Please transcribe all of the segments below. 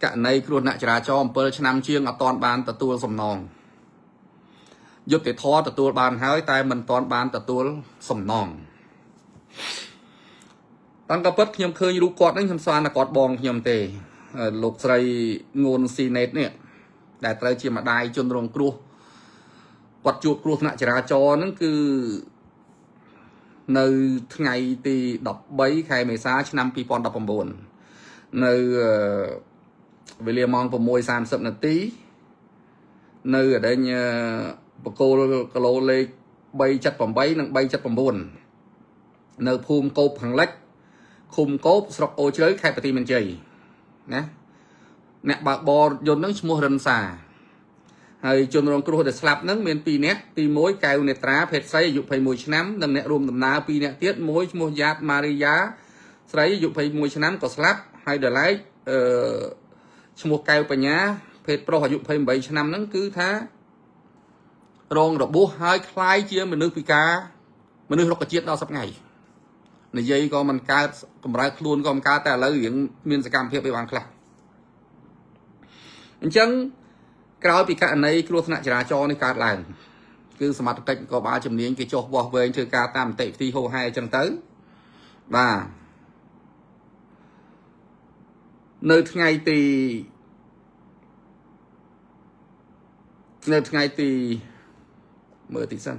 ករណីគ្រោះថ្នាក់ចរាចរណ៍7ឆ្នាំជាងអត់ទាន់បានទទួលសំណងយុត្តិធម៌ទទួលបានហើយតែមិនទាន់បានទទួលសំណងតាំងក៏ពិតខ្ញុំឃើញរូបគាត់ហ្នឹងខ្ញុំស្មានតែគាត់បងខ្ញុំទេលោកស្រីងួនស៊ីណេតនេះដែលត្រូវជាម្ដាយជនរងគ្រោះគាត់ជួបគ្រោះថ្នាក់ចរាចរណ៍ហ្នឹងគឺនៅថ្ងៃទី13ខែមេសាឆ្នាំ2019នៅវេលាម៉ោង6:30នាទីនៅអដេញបកគោលគីឡូលេខ378និង379នៅភូមិកោបខាងលិចឃុំកោបស្រុកអូជ្រៅខេត្តបន្ទាយមានជ័យណាអ្នកបើកបរយន្តនឹងឈ្មោះរិនសាហើយជនរងគ្រោះដែលស្លាប់នឹងមាន2នាក់ទី1កែវនេត្រាភេទស្រីអាយុ21ឆ្នាំនិងអ្នករួមដំណើរ2នាក់ទៀតមួយឈ្មោះយ៉ាតម៉ារីយ៉ាស្រីអាយុ21ឆ្នាំក៏ស្លាប់ហើយដល់ឡែកអឺឈ្មោះកែវបញ្ញាភេទប្រុសអាយុ28ឆ្នាំហ្នឹងគឺថារងរបួសហើយคล้ายជាមនុស្សពិការមនុស្សរុក្ខជាតិដល់សប្ងៃនិយាយក៏មិនកើតកម្រើកខ្លួនក៏មិនកើតតែឥឡូវរៀងមានសកម្មភាពអីបានខ្លះអញ្ចឹងក្រោយពីករណីគ្រោះថ្នាក់ចរាចរណ៍នេះកើតឡើងគឺសមត្ថកិច្ចក៏បាលជំនាញគេចុះវាស់វែងធ្វើការតាមមតិវិធីហោហែអញ្ចឹងទៅបាទនៅថ្ងៃទីនៅថ្ងៃទីមើលតិចសិន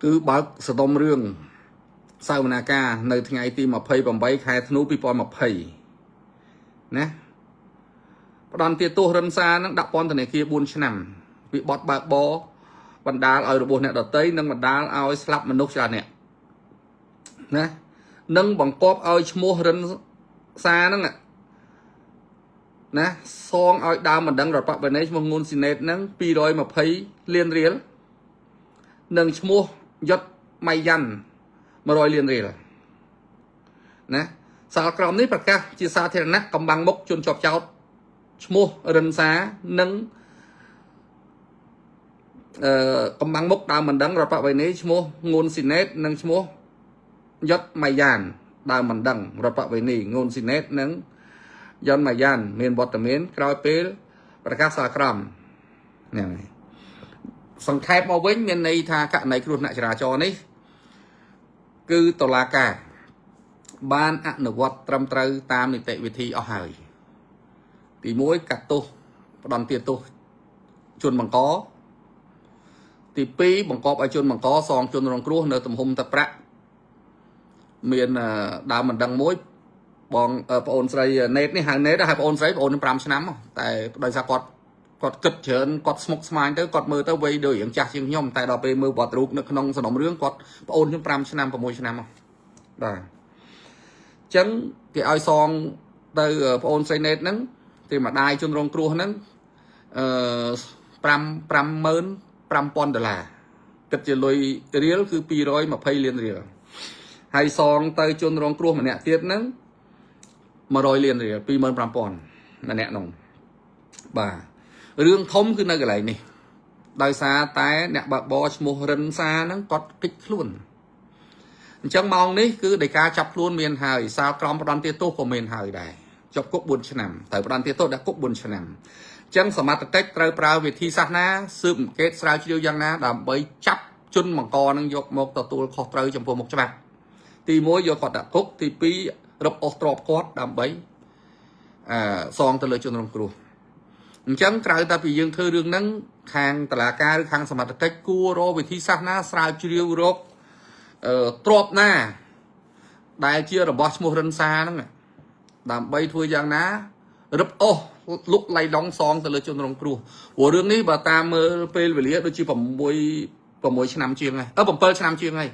គឺបើកសដុំរឿងសវនាការនៅថ្ងៃទី28ខែធ្នូ2020ណាផ្ដន្ទាទោសរិនសានឹងដាក់ពន្ធនាគារ4ឆ្នាំវិបត្តិបើកបរបណ្ដាលឲ្យរបួសអ្នកដតីនិងបណ្ដាលឲ្យស្លាប់មនុស្សច្រើនអ្នកណានិងបង្កប់ឲ្យឈ្មោះរិនសាហ្នឹងណាសងឲ្យដើមបណ្ដឹងរដ្ឋបវេនីឈ្មោះងួនស៊ីណេតហ្នឹង220លានរៀលនិងឈ្មោះយុតម៉ៃយ៉ាន់100លានរៀលណាសាលក្រមនេះប្រកាសជាសាធារណៈកំបាំងមុខជនជាប់ចោតឈ្មោះរិនសានិងអឺកំបាំងមុខដើមបណ្ដឹងរដ្ឋបវេនីឈ្មោះងួនស៊ីណេតនិងឈ្មោះយុតម៉ៃយ៉ានដើមបណ្ដឹងរដ្ឋបវេនីងួនស៊ីណេតនិងយ៉ុនម៉ៃយ៉ានមានវត្តមានក្រោយពេលប្រកាសសាលក្រមហ្នឹងហើយសង្ខេបមកវិញមានន័យថាករណីគ្រោះថ្នាក់ចរាចរណ៍នេះគឺតុលាការបានអនុវត្តត្រឹមត្រូវតាមនីតិវិធីអស់ហើយទី1កាត់ទោសផ្ដន្ទាទោសជនបង្កទី2បង្កប់ឲ្យជនបង្កសងជនរងគ្រោះនៅទំហំទឹកប្រាក់មានដើមមិនដឹងមួយបងប្អូនស្រីណេតនេះហៅណេតហៅប្អូនស្រីប្អូននឹង5ឆ្នាំតែដោយសារគាត់គិតច្រើនគាត់ស្មុកស្មាញទៅគាត់មើលទៅវ័យដូចរៀងចាស់ជាងខ្ញុំតែដល់ពេលមើលវត្តរូបនៅក្នុងសំណុំរឿងគាត់ប្អូនខ្ញុំ5ឆ្នាំ6ឆ្នាំបាទអញ្ចឹងគេឲ្យសងទៅប្អូនស្រីណេតហ្នឹងទីម្ដាយជនរងគ្រោះហ្នឹងអឺ5 55000ដុល្លារគិតជាលុយរៀលគឺ220លានរៀលហើយសងទៅជនរងគ្រោះម្នាក់ទៀតហ្នឹង100លានរៀល25000ម្នាក់នោះបាទរឿងធំគឺនៅកន្លែងនេះដោយសារតែអ្នកបើកបរឈ្មោះរិនសាហ្នឹងគាត់គេចខ្លួនអញ្ចឹងម៉ោងនេះគឺដីកាចាប់ខ្លួនមានហើយសាលក្រមផ្ដន្ទាទោសក៏មានហើយដែរជាប់គុក4ឆ្នាំត្រូវផ្ដន្ទាទោសដាក់គុក4ឆ្នាំអញ្ចឹងសមត្ថកិច្ចត្រូវប្រើវិធីសាស្ត្រណាស៊ើបអង្កេតស្រាវជ្រាវយ៉ាងណាដើម្បីចាប់ជនបង្កនឹងយកមកទទួលខុសត្រូវចំពោះមុខច្បាប់ទី1យកគាត់ដាក់គុកទី2រឹបអូសទ្រព្យគាត់ដើម្បីសងទៅលើជនរងគ្រោះអញ្ចឹងក្រៅតែពីយើងធ្វើរឿងហ្នឹងខាងតឡាការឬខាងសមត្ថកិច្ចគួររកវិធីសាស្ត្រណាស្រាវជ្រាវរកទ្រព្យណាដែលជារបស់ឈ្មោះរិនសាហ្នឹងដើម្បីធ្វើយ៉ាងណារឹបអូសលុកឡៃដងសងទៅលើជនរងគ្រោះព្រោះរឿងនេះបើតាមមើលពេលវេលាដូចជា6ឆ្នាំជាងហើយ7ឆ្នាំជាងហើយ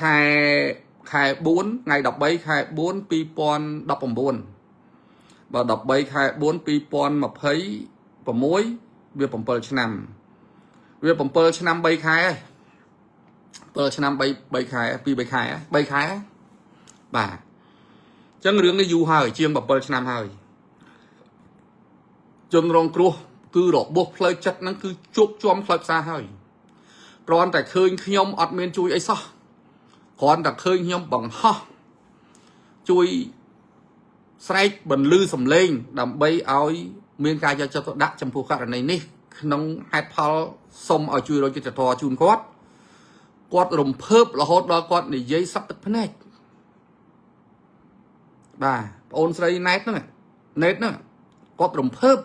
ខែ4ថ្ងៃ13ខែ4 2019បើ13ខែ4 2026វា7ឆ្នាំវា7ឆ្នាំ3ខែហើយ 7ឆ្នាំ3 3ខែ2 3ខែ3ខែបាទអញ្ចឹងរឿងនេះយូរហើយជាង7ឆ្នាំហើយជនរងគ្រោះគឺរបួសផ្លូវចិត្តហ្នឹងគឺជោគជាំផ្លូវផ្សារហើយគ្រាន់តែឃើញខ្ញុំអត់មានជួយអីសោះគ្រាន់តែឃើញខ្ញុំបង្ហោះជួយស្រែកបន្លឺសំឡេងដើម្បីឲ្យមានការយកចិត្តទុកដាក់ចំពោះករណីនេះក្នុងហេតុផលសុំឲ្យជួយរកយុត្តិធម៌ជូនគាត់គាត់រំភើបរហូតដល់គាត់និយាយសក់ទឹកភ្នែកបាទប្អូនស្រីណែតហ្នឹងណែតហ្នឹងគាត់រំភើប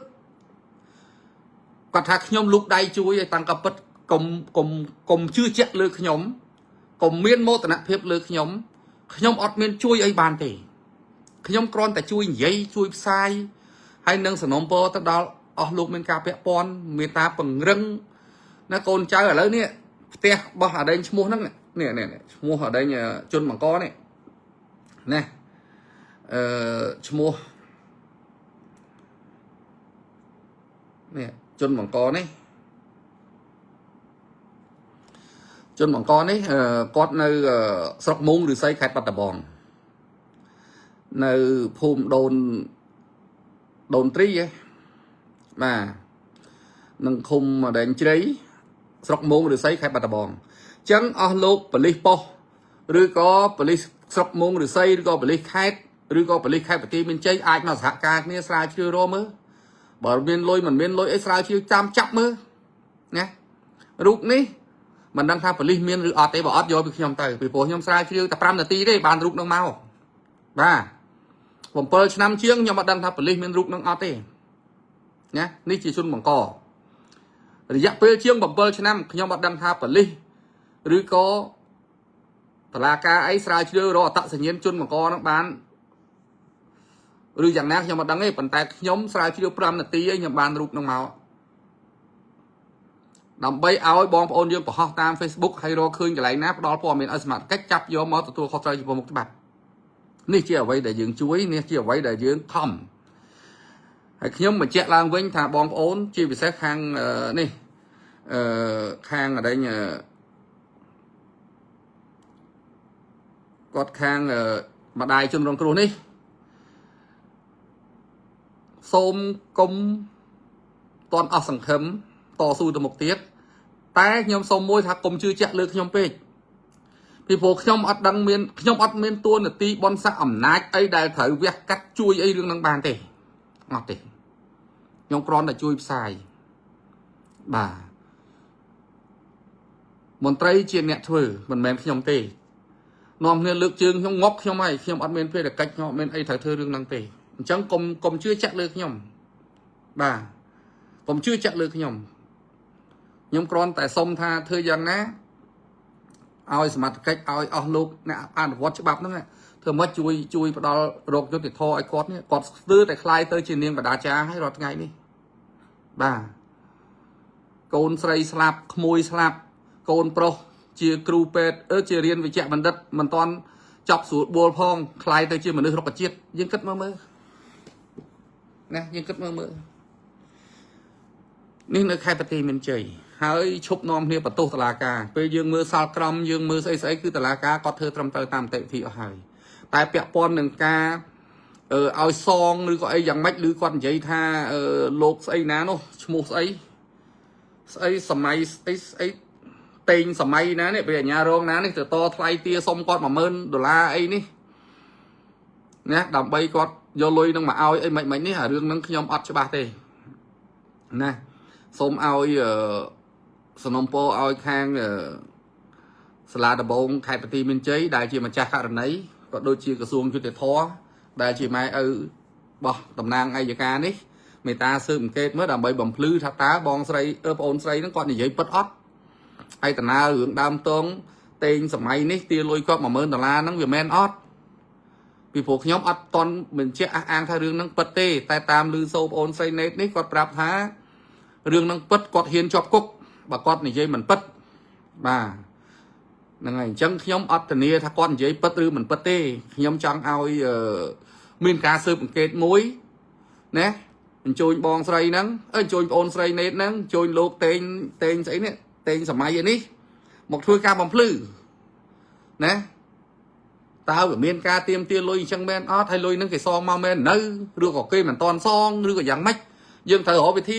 គាត់ថាខ្ញុំលូកដៃជួយឲ្យតាំងកពិតកុំកុំកុំជឿជាក់លើខ្ញុំកុំមានមោទនភាពលើខ្ញុំខ្ញុំអត់មានជួយអីបានទេខ្ញុំគ្រាន់តែជួយនិយាយជួយផ្សាយហើយនឹងសំណូមពរទៅដល់អស់លោកមានការពាក់ព័ន្ធមេត្តាពង្រឹងណាកូនចៅឥឡូវនេះផ្ទះរបស់អាដែងឈ្មោះហ្នឹងនេះនេះឈ្មោះអាដែងជនបង្កនេះណាអឺឈ្មោះនេះជនបង្កនេះជនបង្កនេះគាត់នៅស្រុកមុងឫស្សីខេត្តបាត់ដំបងនៅភូមិដូនដូនទ្រីហ៎បាទនឹងឃុំដែងជ្រៃស្រុកមុងឫស្សីខេត្តបាត់ដំបងអញ្ចឹងអស់លោកប៉ូលីសប៉ុស្តិ៍ឬក៏ប៉ូលីសស្រុកមុងឫស្សីឬក៏ប៉ូលីសខេត្តឬក៏ប៉ូលីសខេត្តបន្ទាយមានជ័យអាចមកសហការគ្នាស្រាវជ្រាវរកមើលបើមានលុយមិនមានលុយអីស្រាវជ្រាវចាំចាប់មើលណារូបនេះមិនដឹងថាប៉ូលីសមានឬអត់ទេបើអត់យកពីខ្ញុំទៅពីព្រោះខ្ញុំស្រាវជ្រាវតែ5នាទីទេបានរូបនឹងមកបាទ7ឆ្នាំជាងខ្ញុំអត់ដឹងថាប៉ូលីសមានរូបនឹងអត់ទេណានេះជាជនបង្ករយៈពេលជាង7ឆ្នាំខ្ញុំអត់ដឹងថាប៉ូលីសឬក៏តឡាការអីស្រាវជ្រាវរកអត្តសញ្ញាណជនបង្កនឹងបានឬយ៉ាងណាខ្ញុំអត់ដឹងទេប៉ុន្តែខ្ញុំស្រាវជ្រាវ5នាទីឯងខ្ញុំបានរូបនឹងមកដើម្បីឲ្យបងប្អូនយើងបង្ហោះតាម Facebook ហើយរកឃើញកន្លែងណាផ្ដល់ព័ត៌មានឲ្យសមត្ថកិច្ចចាប់យកមកទទួលខុសត្រូវចំពោះមុខច្បាប់នេះជាអ្វីដែលយើងជួយនេះជាអ្វីដែលយើងខំហើយខ្ញុំបញ្ជាក់ឡើងវិញថាបងប្អូនជាពិសេសខាងនេះអឺខាងអីគាត់ខាងម្ដាយជនរងគ្រោះនេះសូមកុំតន់អស់សង្ឃឹមតស៊ូទៅមុខទៀតតែខ្ញុំសូមមួយថាកុំជឿជាក់លើខ្ញុំពេកពីព្រោះខ្ញុំអត់ដឹងមានខ្ញុំអត់មានតួនាទីបនស័កអំណាចអីដែលត្រូវវះកាត់ជួយអីរឿងហ្នឹងបានទេអត់ទេខ្ញុំគ្រាន់តែជួយផ្សាយបាទមន្ត្រីជាអ្នកធ្វើមិនមែនខ្ញុំទេនាំគ្នាលើកជើងខ្ញុំងប់ខ្ញុំហើយខ្ញុំអត់មានភារកិច្ចខ្ញុំអត់មានអីត្រូវធ្វើរឿងហ្នឹងទេអញ្ចឹងកុំកុំជឿជាក់លើខ្ញុំបាទកុំជឿជាក់លើខ្ញុំខ្ញុំគ្រាន់តែសុំថាធ្វើយ៉ាងណាឲ្យសមត្ថកិច្ចឲ្យអស់លោកអ្នកអនុវត្តច្បាប់ហ្នឹងធ្វើម៉េចជួយជួយផ្ដល់រោគយុត្តិធម៌ឲ្យគាត់នេះគាត់ស្ទើរតែក្លាយទៅជានាងបដាចាហើយរាល់ថ្ងៃនេះបាទកូនស្រីស្លាប់ក្មួយស្លាប់កូនប្រុសជាគ្រូពេទ្យអឺជារៀនវិជ្ជបណ្ឌិតមិនតាន់ចប់ស្រួលបួលផងក្លាយទៅជាមនុស្សរុក្ខជាតិយើងគិតមើលមើលណាយើងគិតមើលមើលនេះនៅខេត្តបន្ទាយមានជ័យហើយឈប់នាំគ្នាបន្ទោសតឡាការពេលយើងមើលសាលក្រមយើងមើលស្អីស្អីគឺតឡាការគាត់ធ្វើត្រឹមត្រូវតាមនីតិវិធីអស់ហើយតែពាក់ព័ន្ធនឹងការអឺឲ្យសងឬក៏អីយ៉ាងម៉េចឬគាត់និយាយថាអឺលោកស្អីណានោះឈ្មោះស្អីស្អីសម័យស្អីស្អីតេងសម័យណានេះពេលអាញារងណានេះទៅតថ្លៃទាសុំគាត់10000ដុល្លារអីនេះណាដើម្បីគាត់យកលុយនឹងមកឲ្យអីមិនមិននេះអារឿងហ្នឹងខ្ញុំអត់ច្បាស់ទេណាសូមឲ្យអឺសំណូមពរឲ្យខាងអឺសាលាដំបងខេត្តបន្ទាយមានជ័យដែលជាម្ចាស់ករណីក៏ដូចជាក្រសួងយុត្តិធម៌ដែលជាម៉ែឪរបស់តំណាងអัยការនេះមេត្តាស៊ើបអង្កេតមើលដើម្បីបំភ្លឺថាតើបងស្រីអឺប្អូនស្រីហ្នឹងគាត់និយាយពិតអត់ហើយតាណារឿងដើមតងតេងសម័យនេះទាលុយគាត់10000ដុល្លារហ្នឹងវាមែនអត់ពីព្រោះខ្ញុំអត់តន់បញ្ជាក់អះអាងថារឿងហ្នឹងពិតទេតែតាមឮសូរប្អូនស្រីណេតនេះគាត់ប្រាប់ថារឿងហ្នឹងពិតគាត់ហ៊ានជាប់គុកបើគាត់និយាយមិនពិតបាទហ្នឹងហើយអញ្ចឹងខ្ញុំអត់ធានាថាគាត់និយាយពិតឬមិនពិតទេខ្ញុំចង់ឲ្យមានការស៊ើបអង្កេតមួយណាអញ្ជើញបងស្រីហ្នឹងអញ្ជើញប្អូនស្រីណេតហ្នឹងអញ្ជើញលោកតេងតេងស្អីនេះតេងសម័យឯនេះ មកធ្វើការបំភ្លឺណាតើវាមានការទៀមទាលុយអញ្ចឹងមែនអត់ហើយលុយហ្នឹងគេសងមកមែននៅឬក៏គេមិនតន់សងឬក៏យ៉ាងម៉េចយើងត្រូវរកវិធី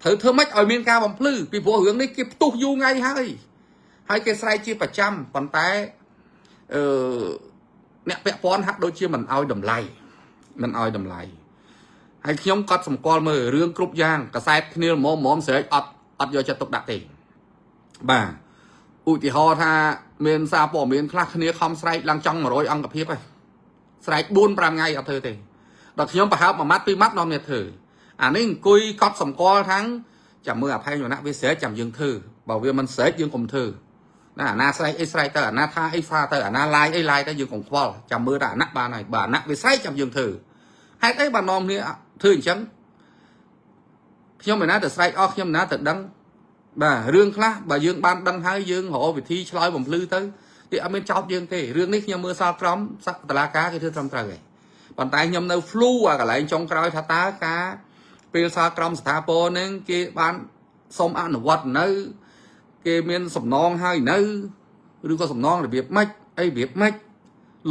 ត្រូវធ្វើម៉េចឲ្យមានការបំភ្លឺពីព្រោះរឿងនេះគេផ្ទុះយូរថ្ងៃហើយហើយគេស្រែកជាប្រចាំប៉ុន្តែអឺអ្នកពាក់ព័ន្ធហាក់ដូចជាមិនឲ្យតម្លៃមិនឲ្យតម្លៃហើយខ្ញុំក៏សម្គាល់មើលរឿងគ្រប់យ៉ាងកសែតគ្នាល្មមល្មមស្រែកអត់អត់យកចិត្តទុកដាក់ទេបាទឧទាហរណ៍ថាមានសារព័ត៌មានខ្លះគ្នាខំស្រែកឡើងចង់100អង្គភាពហើយស្រែក4 5ថ្ងៃអត់ធ្វើទេដល់ខ្ញុំប្រហើបមួយម៉ាត់ពីរម៉ាត់នាំគ្នាធ្វើអានេះអង្គុយកត់សម្គាល់ថាងចាំមើលអភ័យវណ្ណៈវាស្រែកចាំយើងធ្វើបើវាមិនស្រែកយើងកុំធ្វើណាអាណាស្រែកអីស្រែកទៅអាណាថាអីហ្វាទៅអាណាឡាយអីឡាយទៅយើងកុំខ្វល់ចាំមើលតែអាណាបានហើយបើអាណាវាស្រែកចាំយើងធ្វើហេតុអីបាននាំគ្នាធ្វើអញ្ចឹងខ្ញុំឯណាទៅស្រែកអស់ខ្ញុំណាទៅដឹងបាទរឿងខ្លះបើយើងបានដឹងហើយយើងរកវិធីឆ្លើយបំភ្លឺទៅគេអត់មានចោទយើងទេរឿងនេះខ្ញុំមើលសាលក្រមតឡាការគេធ្វើត្រឹមត្រូវហើយប៉ុន្តែខ្ញុំនៅ flu អាកន្លែងចុងក្រោយថាតើការពេលសាលក្រមស្ថាពរនឹងគេបានសុំអនុវត្តនៅគេមានសំណងហើយនៅឬក៏សំណងរបៀបម៉េចអីរបៀបម៉េច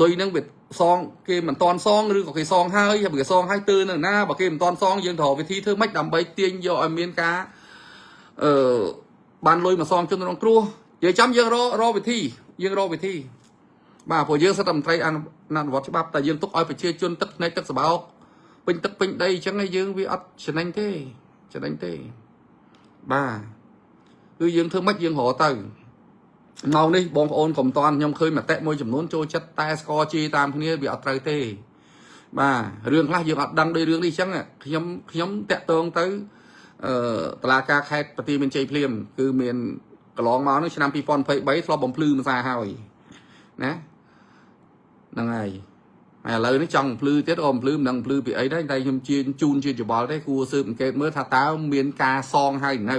លុយនឹងវាសងគេមិនតន់សងឬក៏គេសងហើយហើយបើគេសងហើយទើនៅណាបើគេមិនតន់សងយើងត្រូវវិធីធ្វើម៉េចដើម្បីទាញយកឲ្យមានការអឺបានលុយមកសងជនរងគ្រោះនិយាយចំយើងរករកវិធីយើងរកវិធីបាទព្រោះយើងសិតតែមន្ត្រីអនុវត្តច្បាប់តែយើងទុកឲ្យប្រជាជនទឹកភ្នែកទឹកសបោកពេញទឹកពេញដីអញ្ចឹងឯងយើងវាអត់ចំណេញទេចំណេញទេបាទគឺយើងធ្វើម៉េចយើងរកទៅម៉ោងនេះបងប្អូនកុំតន់ខ្ញុំឃើញមតិមួយចំនួនចូលចិត្តតែស្កជីតាមគ្នាវាអត់ត្រូវទេបាទរឿងខ្លះយើងអត់ដឹងដោយរឿងនេះអញ្ចឹងខ្ញុំខ្ញុំតាក់ទងទៅអឺតឡាការខេត្តបន្ទាយមានជ័យភ្លាមគឺមានកន្លងមកនោះឆ្នាំ2023ធ្លាប់បំភ្លឺមួយសារហើយណាហ្នឹងហើយហើយឥឡូវនេះចង់បំភ្លឺទៀតក៏បំភ្លឺមិនដឹងបំភ្លឺពីអីដែរតែខ្ញុំជាជូនជាច្បល់ទេគួរស៊ើបអង្កេតមើលថាតើមានការសងហើយនៅ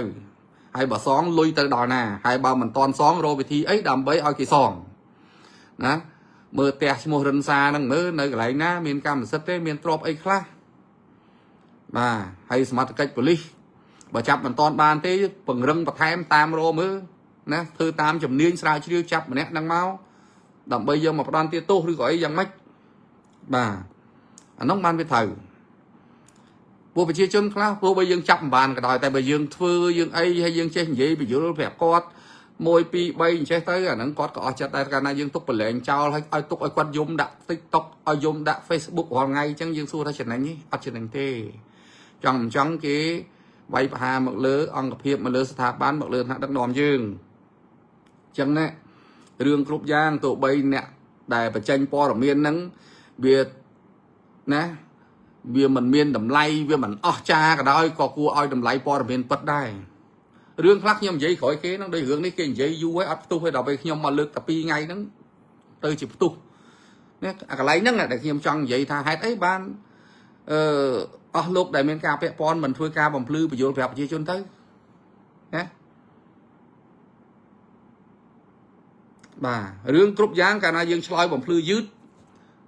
ហើយបើសងលុយទៅដល់ណាហើយបើមិនតន់សងរកវិធីអីដើម្បីឲ្យគេសងណាមើលផ្ទះឈ្មោះរិនសាហ្នឹងមើលនៅកន្លែងណាមានកម្មសិទ្ធិទេមានទ្រព្យអីខ្លះបាទហើយសមត្ថកិច្ចប៉ូលីសបើចាប់មិនតន់បានទេពង្រឹងបន្ថែមតាមរមើលណាធ្វើតាមជំនាញស្រាវជ្រាវចាប់ម្នាក់ហ្នឹងមកដើម្បីយកមកផ្ដន់ទាទោសឬក៏អីយ៉ាងម៉េចបាទអានោះបានវាត្រូវពួកប្រជាជនខ្លះព្រោះបើយើងចាប់មិនបានក៏ដោយតែបើយើងធ្វើយើងអីហើយយើងចេះនិយាយបញ្យលប្រាប់គាត់1 2 3អញ្ចេះទៅអាហ្នឹងគាត់ក៏អស់ចិត្តដែរកាលណាយើងទុកប្រឡែងចោលហើយឲ្យទុកឲ្យគាត់យំដាក់ TikTok ឲ្យយំដាក់ Facebook រាល់ថ្ងៃអញ្ចឹងយើងសួរថាចំណេញទេអត់ចំណេញទេចង់មិនចង់គេវាយប្រហារមកលើអង្គភាពមកលើស្ថាប័នមកលើថ្នាក់ដឹកនាំយើងអញ្ចឹងណារឿងគ្រប់យ៉ាងទោះបីអ្នកដែលបញ្ចេញព័ត៌មានហ្នឹងវាណាវាមិនមានតម្លៃវាមិនអស់ចាក៏ដោយក៏គួរឲ្យតម្លៃព័ត៌មានពិតដែររឿងខ្លះខ្ញុំនិយាយក្រោយគេហ្នឹងដូចរឿងនេះគេនិយាយយូរហើយអត់ផ្ទុះទេដល់ពេលខ្ញុំមកលើកតែ2ថ្ងៃហ្នឹងទៅជាផ្ទុះនេះអាកន្លែងហ្នឹងដែលខ្ញុំចង់និយាយថាហេតុអីបានអឺអស់លោកដែលមានការពាក់ព័ន្ធមិនធ្វើការបំភ្លឺបញ្យលប្រាប់ប្រជាជនទៅណាបាទរឿងគ្រប់យ៉ាងកាលណាយើងឆ្លើយបំភ្លឺយឺត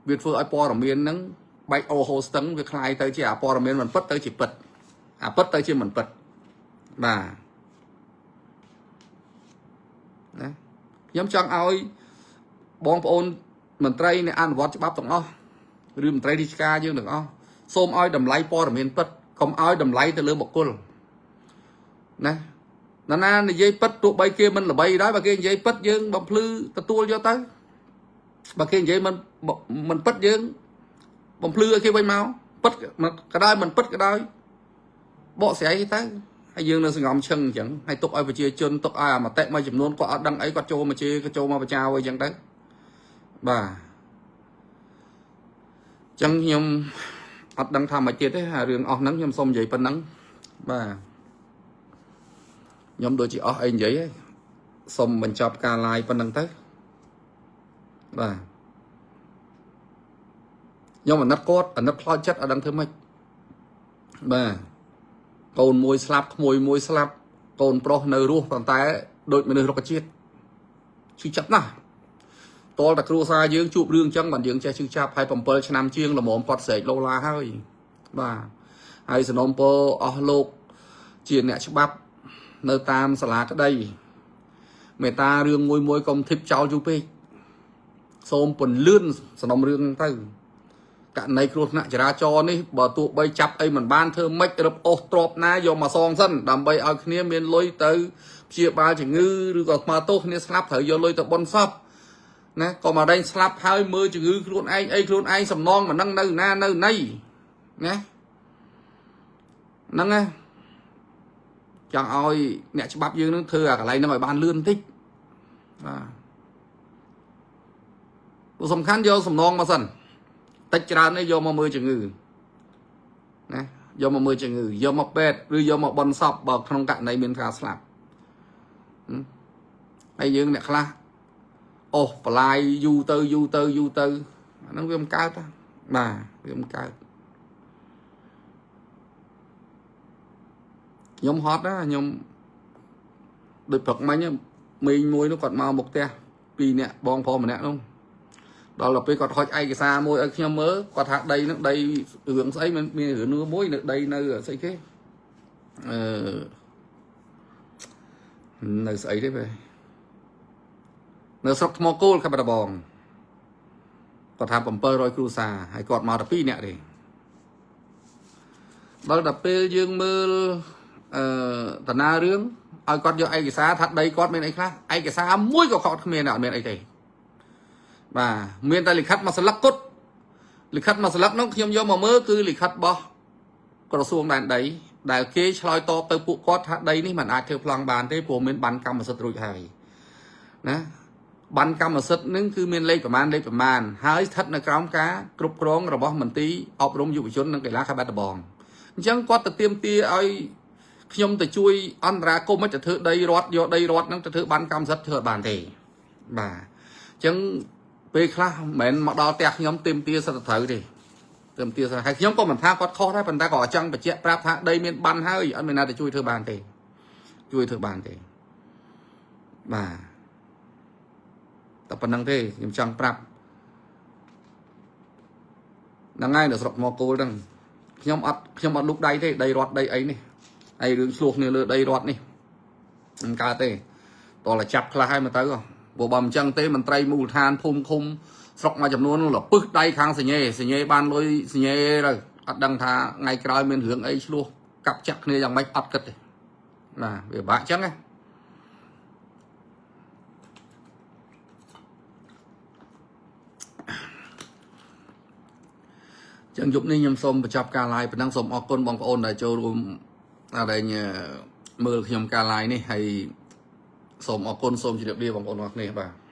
វាធ្វើឲ្យព័ត៌មានហ្នឹងបែកអូហូស្ទឹងវាคล้ายទៅជាអាព័ត៌មានមិនពិតទៅជាពិតអាពិតទៅជាមិនពិតបាទណាខ្ញុំចង់ឲ្យបងប្អូនមន្ត្រីអ្នកអនុវត្តច្បាប់ទាំងអស់ឬមន្ត្រីរាជការយើងទាំងអស់សូមឲ្យតម្លៃព័ត៌មានពិតកុំឲ្យតម្លៃទៅលើបុគ្គលណាណាណានិយាយពិតទោះបីគេមិនល្បីដែរបើគេនិយាយពិតយើងបំភ្លឺទទួលយកទៅបើគេនិយាយមិនមិនពិតយើងបំភ្លឺឲ្យគេវិញមកពិតក៏ដោយមិនពិតក៏ដោយបកស្រាយគេទៅហើយយើងនៅសងំឈឹងអញ្ចឹងហើយទុកឲ្យប្រជាជនទុកឲ្យអាមតិមួយចំនួនគាត់អត់ដឹងអីគាត់ចូលមកជេរគាត់ចូលមកបចៅអីចឹងទៅបាទអញ្ចឹងខ្ញុំអត់ដឹងថាមកទៀតទេអារឿងអស់ហ្នឹងខ្ញុំសូមនិយាយប៉ុណ្ណឹងបាទខ្ញុំដូចជាអស់អីនិយាយហើយសូមបញ្ចប់ការ live ប៉ុណ្ណឹងទៅបាទខ្ញុំអាណិតគាត់អាណិតខ្លោចចិត្តអត់ដឹងធ្វើម៉េចបាទកូនមួយស្លាប់ក្មួយមួយស្លាប់កូនប្រុសនៅរស់ប៉ុន្តែដូចមនុស្សរុក្ខជាតិឈឺចាប់ណាស់តលតែគ្រួសារយើងជួបរឿងចឹងបានយើងចេះឈឺចាប់ហើយ7ឆ្នាំជាងល្មមគាត់ស្រែកឡូឡាហើយបាទហើយសនំពោអស់លោកជាអ្នកច្បាប់នៅតាមសាលាក្តី មេត្តារឿងមួយមួយកុំធីបចោលយូរពេកសូមពន្លឿនសំណុំរឿងទៅករណីគ្រោះថ្នាក់ចរាចរណ៍នេះបើទោះបីចាប់អីមិនបានធ្វើម៉េចរឹបអូសទ្របណាយកមកសងសិនដើម្បីឲ្យគ្នាមានលុយទៅព្យាបាលជំងឺឬក៏ស្មើទោសគ្នាស្លាប់ត្រូវយកលុយទៅបន់សពណាក៏មកដេញស្លាប់ហើយមើលជំងឺខ្លួនឯងអីខ្លួនឯងសំណងមិនដឹងនៅណានៅណីណាហ្នឹងណាចង់ឲ្យអ្នកច្បាប់យើងនឹងធ្វើអាកន្លែងហ្នឹងឲ្យបានលឿនបន្តិចបាទព្រោះសំខាន់យកសំណងមកសិនតិចច្រើននេះយកមកមើលជំងឺណាយកមកមើលជំងឺយកមកពេទ្យឬយកមកបន់សពបើក្នុងករណីមានការស្លាប់ហើយយើងអ្នកខ្លះអូសបន្លាយយូរទៅយូរទៅយូរទៅអាហ្នឹងវាមិនកើតទេបាទវាមិនកើតខ្ញុំហត់ណាខ្ញុំដូចព្រឹកមិញមីងមួយនោះគាត់មកមុខផ្ទះពីរនាក់បងប្រុសម្នាក់នោះដល់ទៅពេលគាត់ហុចឯកសារមួយឲ្យខ្ញុំមើលគាត់ថាដីហ្នឹងដីរឿងស្អីមានមានរឿងមួយនៅដីនៅស្អីគេអឺនៅស្អីទេបែនៅស្រុកថ្មគោលខេត្តបាត់ដំបងគាត់ថា700គ្រួសារហើយគាត់មកតែ2នាក់ទេដល់តែពេលយើងមើលអឺតាណារឿងឲ្យគាត់យកឯកសារថាដីគាត់មានអីខ្លះឯកសារមួយក៏គាត់គ្មានអត់មានអីទេបាទមានតែលិខិតមួយស្លឹកគត់លិខិតមួយស្លឹកនោះខ្ញុំយកមកមើលគឺលិខិតរបស់ក្រសួងដែនដីដែលគេឆ្លើយតបទៅពួកគាត់ថាដីនេះមិនអាចធ្វើប្លង់បានទេព្រោះមានបានកម្មសិទ្ធិរួចហើយណាបានកម្មសិទ្ធិនឹងគឺមានលេខប្រមាណលេខប្រមាណហើយស្ថិតនៅក្រោមការគ្រប់គ្រងរបស់មន្ទីរអប់រំយុវជននិងកីឡាខេត្តបាត់ដំបងអញ្ចឹងគាត់ទៅទៀមទាឲ្យខ្ញុំទៅជួយអន្តរាគមន៍ទៅធ្វើដីរដ្ឋយកដីរដ្ឋហ្នឹងទៅធ្វើបានកម្មសិទ្ធិធ្វើអត់បានទេបាទអញ្ចឹងពេលខ្លះមិនមែនមកដល់ផ្ទះខ្ញុំទៀមទាសិទ្ធិត្រូវទេទៀមទាសិទ្ធិហើយខ្ញុំក៏មិនថាគាត់ខុសដែរប៉ុន្តែក៏ចង់បញ្ជាក់ប្រាប់ថាដីមានបានហើយអត់មានណាទៅជួយធ្វើបានទេជួយធ្វើបានទេបាទតែប៉ុណ្្នឹងទេខ្ញុំចង់ប្រាប់ហ្នឹងហើយនៅស្រុកថ្មគោលហ្នឹងខ្ញុំអត់ខ្ញុំអត់លូកដៃទេដីរដ្ឋដីអីនេះហើយរឿងឆ្លោះគ្នាលើដីរដ្ឋនេះមិនកើតទេតោះតែចាប់ខ្លះហើយមកទៅព្រោះបើមិនចឹងទេមន្ត្រីមូលដ្ឋានភូមិឃុំស្រុកមួយចំនួនលពឹសដៃខាងសញ្ញេសញ្ញេបានលុយសញ្ញេទៅអត់ដឹងថាថ្ងៃក្រោយមានរឿងអីឆ្លោះកាប់ចាក់គ្នាយ៉ាងម៉េចអត់គិតទេបាទវាពិបាកចឹងណាចឹងយប់នេះខ្ញុំសូមបញ្ចប់ការ live ប៉ុណ្ណឹងសូមអរគុណបងប្អូនដែលចូលរួមដែលមើលខ្ញុំការ live នេះហើយសូមអរគុណសូមជម្រាបលាបងប្អូនអរគ្នាបាទ។